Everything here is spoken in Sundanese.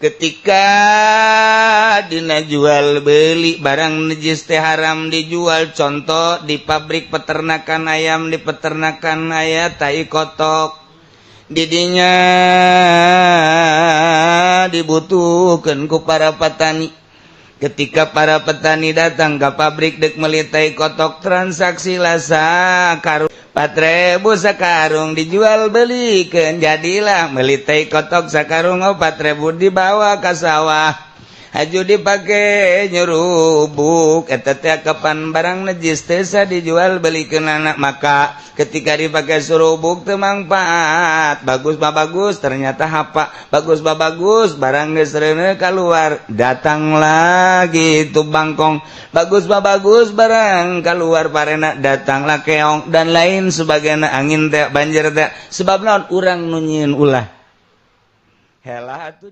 Ketika dina jual beli barang najis teh haram dijual. Contoh, di pabrik peternakan ayam, di peternakan aya tai kotok, didinya dibutuhkan ku para petani. Ketika para petani datang ke pabrik dek meli tai kotok, transaksi lah sakarung 4.000 sakarung, dijual belikan. Jadilah meli tai kotok sakarung 4.000, dibawa ke sawah, haju dipakai nyerubuk. Eta teh kapan barang najis teu sah dijual belikan anak. Maka ketika dipakai surubuk teu manfaat. Bagus mah bagus, ternyata hapa. Bagus mah bagus, barang geus keluar, datang lagi itu bangkong. Bagus mah bagus, barang keluar parena, datanglah keong dan lain sebagainya, angin teh, banjir teh. Sebab naon? Urang nu nyieun ulah. Helah atuh.